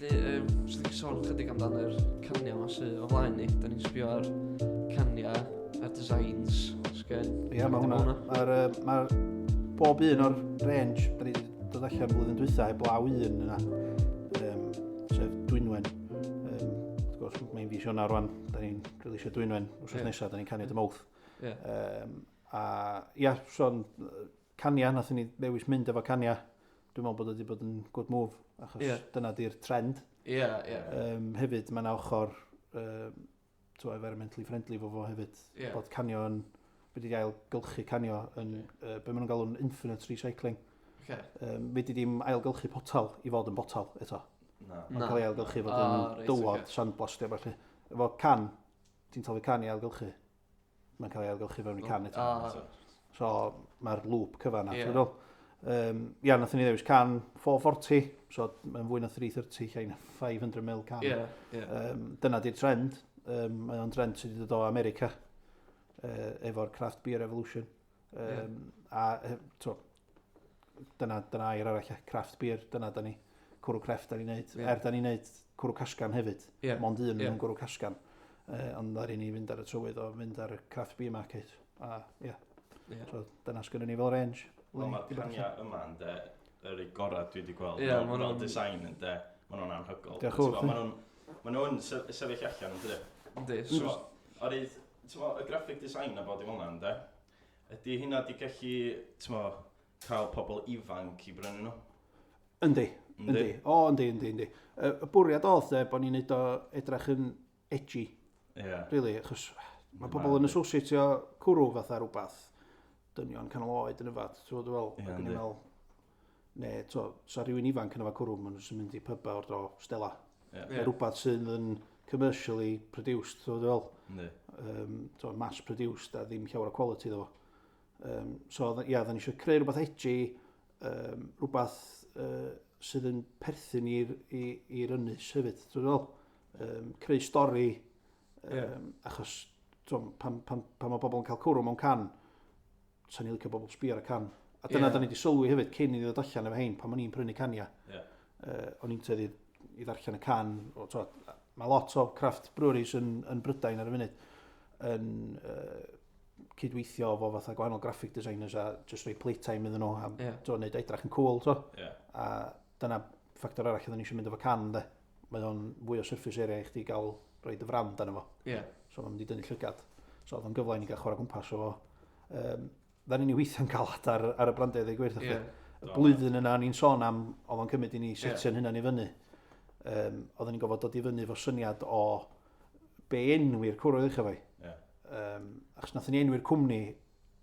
Felly, swn i'n sôn chydig amdan yr caniau yma sydd o flaen ni. Da ni'n sbio ar caniau, ar designs, sgen. Ie, yeah, mae hwnna. Mae'r ma bob un o'r range, da ni wedi dod allan blwyddyn dwytha, heblaw un yna, sef Dwynwen. Wrth gwrs, mae'n fis Ionawr rwan, da ni'n releasio Dwynwen, wrth yeah. nesaf, da ni'n canu dy mowth. Yeah. A ia, son, cania, nath ni ddewis mynd efo cania. Dwi'n meddwl bod wedi bod yn good move, achos yeah. dyna di'r trend. Ie, yeah, ie. Yeah. Hefyd, mae yna ochr to, environmentally friendly fo fo hefyd. Yeah. Bod canio yn, wedi gael gylchu canio yn, yeah. Be maen nhw'n galw'n infinite recycling. Okay. Fedri di'm ailgylchu potal i fod yn botal eto. Na. Mae'n cael ei ailgylchu fod yn oh, right, dywod, okay. sandblastio, felly. Efo can, ti'n taflu can i ailgylchu. Mae'n cael ei ailgylchu fewn i can eto. Oh. So mae'r loop cyfan na. Yeah. Ia, nath ni ddewis can 440, so mae'n fwy na 330, llai na 500 ml can. Yeah. Dyna di'r trend. Mae o'n trend sydd wedi dod o America, efo'r craft beer revolution. Yeah. A to, dyna air arall, craft beer, dyna da ni, cwrw crefft da ni'n neud. Yeah. Er da ni'n neud cwrw casgan hefyd, yeah. Mond un yeah. yn cwrw casgan. Ond ddaru ni fynd ar y trywydd o fynd ar y craft beer market. A, yeah. Yeah. So, dyna sgynnon ni fel range. Wel, mae'r caniau yma yn de, yr ei gorau dwi wedi gweld. Yeah, fel design yn de, maen nhw'n anhygoel. Diolch yn fawr. Maen nhw'n sefyll allan yn dydy. Yndi. So, o'r y graphic design a bod i fel yna, ynddo? Ydy hynna di gallu, ti'n cael pobl ifanc i brynu nhw? Yndi, yndi. O, yndi, yndi, yndi. Y bwriad oedd de, bod ni'n neud o edrych yn edgy. Yeah. Really, achos mae pobl yn associatio cwrw fatha rhywbeth dynion canol oed yn yfad, ti'n gwybod, fel, ac yn meddwl, ne, to, sa rhywun ifanc yn yfad cwrw, maen nhw'n mynd i pub a ordro Stella. Yeah. Yeah. Rhywbeth sydd yn commercially produced, ti'n gwybod, fel, Yndi. To, mass produced a ddim llawer o quality iddo fo. So, ia, yeah, ni eisiau creu rhywbeth edgy, rhywbeth sydd yn perthyn i'r ynys hefyd, ti'n gwybod? Creu stori, yeah. Achos t'mo, pan mae bobl yn cael cwrw mewn can, sa'n ni'n licio bobl sbio ar y can. A dyna yeah. da ni wedi sylwi hefyd cyn i ddod allan efo hein, pan o'n i'n prynu cania. Yeah. O'n i'n tueddu i ddarllen y can. O, t'mo, mae lot o craft breweries yn Brydain ar y funud yn cydweithio efo fatha gwahanol graphic designers a just rhoi playtime iddyn nhw a yeah. t'mo, neud edrych yn cool. T'mo. Yeah. A dyna ffactor arall oedden ni eisiau mynd efo can, de. Mae o'n fwy o surface area i chdi gael rhoi dy frand arno fo. Yeah. So mae'n mynd i dynnu llygad. So oedd o'n gyfle i ni gael chwarae gwmpas o fo. Dda ni'n weithio'n galad ar y brandiau, dweud gwir. Yeah. Y blwyddyn yna ni'n sôn am, oedd o'n cymryd i ni setio'n yeah. hynna'n i fyny. Oedden ni'n gofod dod i fyny efo syniad o be enwi'r cwrw ddechrau fo. Yeah. Achos nathon ni enwi'r cwmni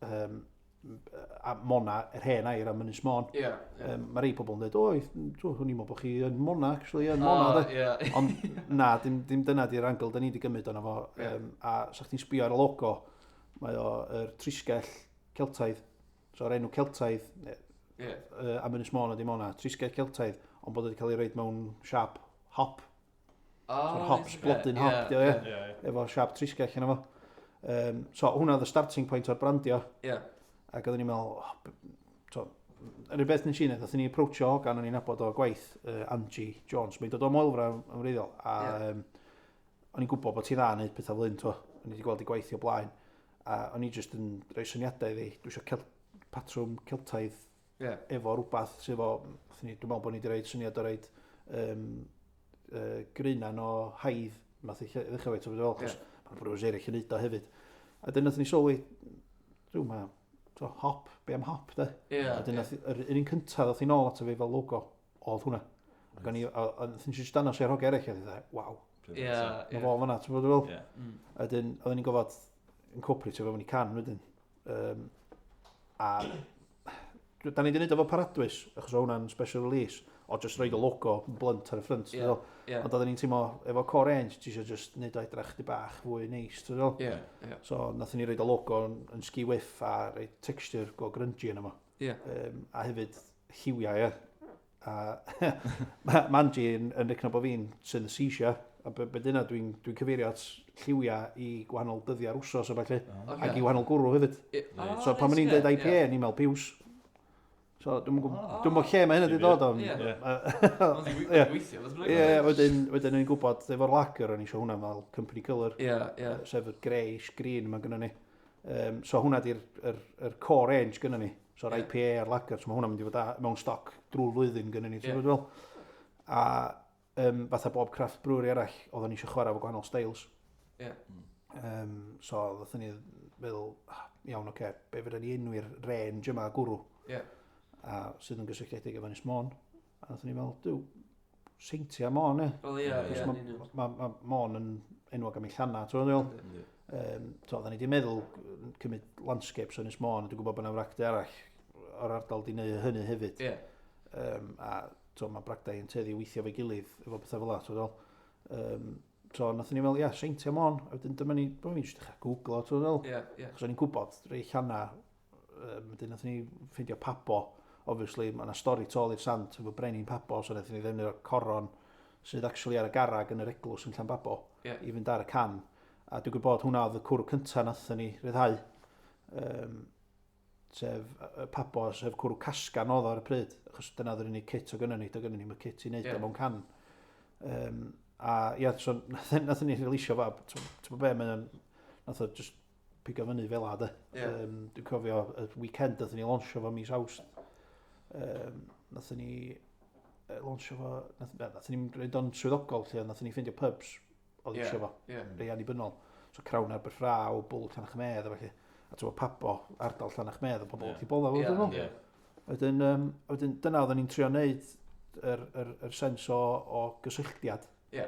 a Mona, yr hen air am Ynys Môn. Yeah, yeah. Mae rei pobl yn dweud, o, o'n i'n meddwl bod chi yn Mona, actually, yn Mona. Oh, de. yeah. Ond na, dim dyna di'r angle da ni wedi gymryd ono fo. Yeah. A sa chdi'n sbio ar y logo, mae o yr Trisgell Celtaidd. So yr enw Celtaidd, yeah. Am Ynys Môn ydi Mona, Trisgell Celtaidd, ond bod wedi cael ei roid mewn siap hop. Oh, So'r hops, blodyn hop, yeah, dio, ie. yeah. Yeah, yeah. Efo siap Trisgell yna fo. So hwnna oedd y starting point o'r brandio. Yeah. Ac oedden ni'n meddwl, oh, so, yr unig beth nes i wneud, nathon ni approachio hogan o'n i'n nabod o gwaith, Angie Jones. Mae'n dod o Moelfra yn wreiddiol. A Yeah. O'n i'n gwybod bod ti dda yn neud pethau fel hyn, t'wo. O'n i wedi gweld ei gwaith i o blaen. A o'n i jyst yn rhoi syniadau iddi. Dwi eisiau patrwm Celtaidd yeah. efo rhywbeth sydd efo, nathon ni, dwi'n meddwl bod ni wedi rhoi syniad o roid greunan o haidd, math i ddechrau fe, ti'n fel, achos Ie. mae'n brewers eraill yn neud o hefyd. A dyn nathon ni sylwi, rhyw ma, to, hop, be am hop, de? Yeah, A dyn yeah. nath, yr un cyntaf ddoth i nôl ato fi fel logo, oedd hwnna. Ac o'n i, a nathon ni jyst dangos i'r hogia eraill, a dweud, waw, Yeah, mae yeah. fo fan'na, ti'n bod fel? Yeah. A dyn, oedden ni'n gofod incorporate fo fewn i can wedyn. A da ni wedi gwneud efo Paradwys, achos o hwnna'n special release, o just roid y logo blunt ar y ffrynt. Ie, Yeah, yeah. Ond oedden ni'n teimlo, efo core range, ti eisiau just neud o edrych chydig bach fwy neis, ti'n fel? Yeah, yeah. So nathon ni roid y logo yn ski whiff a roid texture go grungy yna fo. Yeah. A hefyd lliwiau, ie. A mae Manji yn recno bod fi'n synesthesia, a be dyna dwi'n cyfeirio at lliwiau i gwahanol dyddiau'r wsos a ballu, Ocê. ac i wahanol gwrw hefyd. Ie. Reit. So pan reit, o'n i'n ocê, deud IPA, ie. o'n i'n meddwl piws. So, dwi'n gwybod O. dwi'm gwbod lle mae hynna wedi dod o'n. Ie. Ie. Ond i Ie. weithio, beth bynnag. Ie, wedyn, wedyn o'n i'n gwybod efo'r lager o'n i eisiau hwnna fel company colour, Ie, ie. sef y greyish green yma gynnon ni. So hwnna di'r yr, yr core range gynnon ni. So'r Ie. IPA a'r lager, so mae hwnna'n mynd i fod mewn stoc drwy'r flwyddyn gynnon ni, ti'n Ie. gwybod fel. A fatha bob craft brewery arall, oedden ni eisiau chwarae efo gwahanol styles. Ie. So ddothon ni feddwl, "Ah, iawn, oce, be fydda ni enwi'r range yma gwrw?" Ie. A sydd yn gysylltiedig efo Ynys Môn. A ddothon ni fel, duw, Seintia Môn, e. Wel, ie, Ie. ie, Achos yn union. Ma, ma Môn yn enwog am ei llanna, ti'n gwybod? Yndi. So, oedden ni wedi meddwl cymryd landscapes o Ynys Môn, a dwi'n gwybod bod yna fragdai arall o'r ardal di wneud hynny hefyd. Ie. A so, mae bragdai yn tueddu i weithio efo'i gilydd efo pethau fel 'a, ti'n gwybod? So, nathon ni fel, ia, Seintia Môn, a wedyn dyma ni, dyma ni jyst dechrau googlo, ti'n gwybod? Ie, ie. Achos o'n i'n gwybod rei llanna, wedyn nathon ni ffeindio Pabo, obviously, mae yna stori tu ôl i'r sant efo brenin Pabo, so nathon ni ddefnyddio coron sydd actually ar y garreg yn yr eglwys yn Llanbabo Ie. i fynd ar y can. A dwi'n gwybod hwnna oedd y cwrw cyntaf nathon ni ryddhau. Sef Pabo, sef cwrw casgan oedd o ar y pryd, achos dyna oedd yr unig kit o gynnon ni, do gynnon ni, mae kit i wneud Ie. o mewn can. A ia, so nathon ni releasio fo, ti'n gwybod be, mae o'n, nath o just pigo fyny fel 'a, de. Ie. Dwi'n cofio y weekend nathon ni launchio fo mis Awst. Nathon ni launchio fo, nathon ni'n rhaid o'n swyddogol, lle nathon ni ffeindio pubs oedd Ie. eisiau fo, Ie. rei annibynnol. So Crown Aberffraw, Bull Llanachmedd a felly. A ti'n gwybod Pabo, ardal Llanachmedd, a pobl Ie. wrth i bodda fo, Ie, dwi'n meddwl. Ie. Wedyn, wedyn dyna oedden ni'n trio wneud yr sens o gysylltiad. Ie.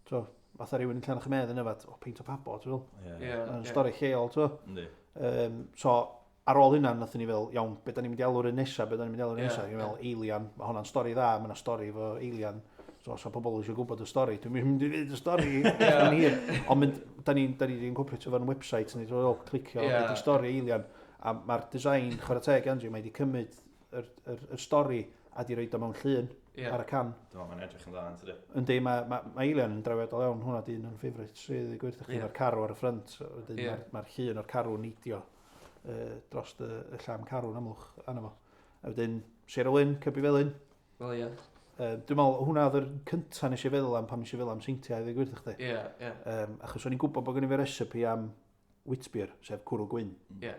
So, fatha rhywun yn Llanachmedd yn yfad, o, peint o Pabo, ti'n meddwl? Ie. Ie. Yn ie. stori lleol, ti'n meddwl? Yndi. So, ar ôl hynna, nathon ni fel, iawn, be da ni'n mynd i alw'r un nesa, be da ni'n mynd i alw'r un Ie, nesa? Ni'n fel, Eilian, mae hwnna'n stori dda, mae hwnna'n stori efo Eilian. So, os o pobl eisiau gwybod y stori, dwi'n mynd i ddweud y stori, yn hir. Ond mynd, da ni'n da ni wedi incorporate fo'n website, ni wedi clicio, Ie. yeah. di stori Eilian. A mae'r design, chwarae teg, Andrew, mae wedi cymryd yr stori a di roid o mewn llun Ie. ar y can. Dwi'n meddwl mae'n edrych yn dda, yn tydi? Yndi, mae ma, ma Eilian yn drawiadol iawn, hwnna di un o'n ffefrits, i gwir chdi, Ie. mae'r carw ar y ffrynt, wedyn Ie. mae'r ma llun o'r carw'n neidio dros y llam carw'n amlwch arno fo. A wedyn, Seiriol Wyn, Cybi Felyn. Wel, ie. Dwi'n meddwl, hwnna oedd yr cynta nes i feddwl am pan nes i feddwl am seintiau, i ddweud gwir chdi. Ie, ie. Achos o'n i'n gwybod bod gen i fi recipe am witbier, sef cwrw gwyn. Ie.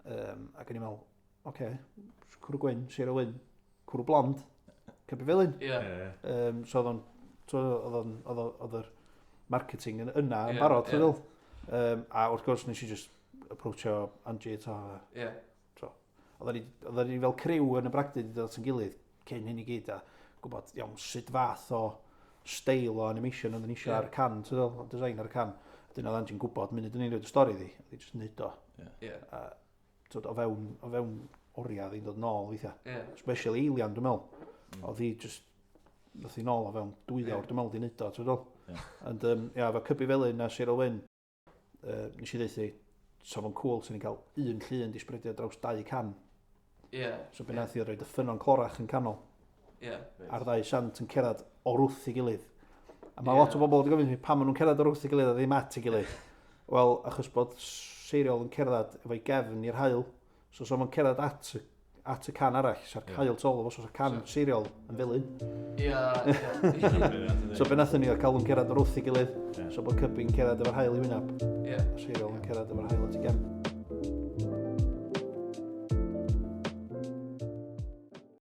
Ac o'n i'n meddwl, oce, cwrw gwyn, Seiriol Wyn, cwrw blond, Cybi Felyn. Ie. So oedd o'n, so oedd o'n, oedd o- oedd yr marketing yna yn Ie, barod, ie. ti'n meddwl? A wrth gwrs nes i just approachio Angie eto. Ie. So, oedden ni fel criw yn y bragdy wedi dod at ein gilydd cyn hyn i gyd a gwybod iawn sut fath o steil o animation oedden ni eisiau Ie. ar y can, ti'n meddwl, o design ar y can. Wedyn oedd Angie'n gwybod, munud o'n i'n rhoid y stori iddi, oedd hi just neud o. Ie. A, t'wod, o fewn oriau oedd hi'n dod nôl weithiau. Ie. Especially Eilian, dwi'n meddwl. Oedd hi just, nath hi nôl o fewn 2 Ie. awr, dwi'n meddwl, di neud o, ti'n meddwl? Ie. Ond, ia, efo Cybi Felyn a Seiriol Wyn, nes i ddeud so fo'n cool, sy'n ni'n cael un llun di spreadio draws 2 can. Ie. So be nath hi oedd roid y ffynnon clorach yn canol, Ie. a'r ddau sant yn cerdded o'r wrth ei gilydd. A mae Ie. lot o bobl wedi gofyn i mi pam maen nhw'n cerdded o'r wrth ei gilydd a ddim at ei gilydd. Wel, achos bod Seiriol yn cerdded efo'i gefn i'r haul, so ma'n cerdded at y can arall, sa'r Ie. haul tol, so sa'r can So- Seiriol yn felyn. Ie. Ie. So be nathon ni oedd cael nhw'n cerdded o'r wrth ei gilydd, Ie. so bod Cybi'n cerdded efo'r haul i wyneb, Ie. a Seiriol yn cerdded efo'r haul at ei gefn.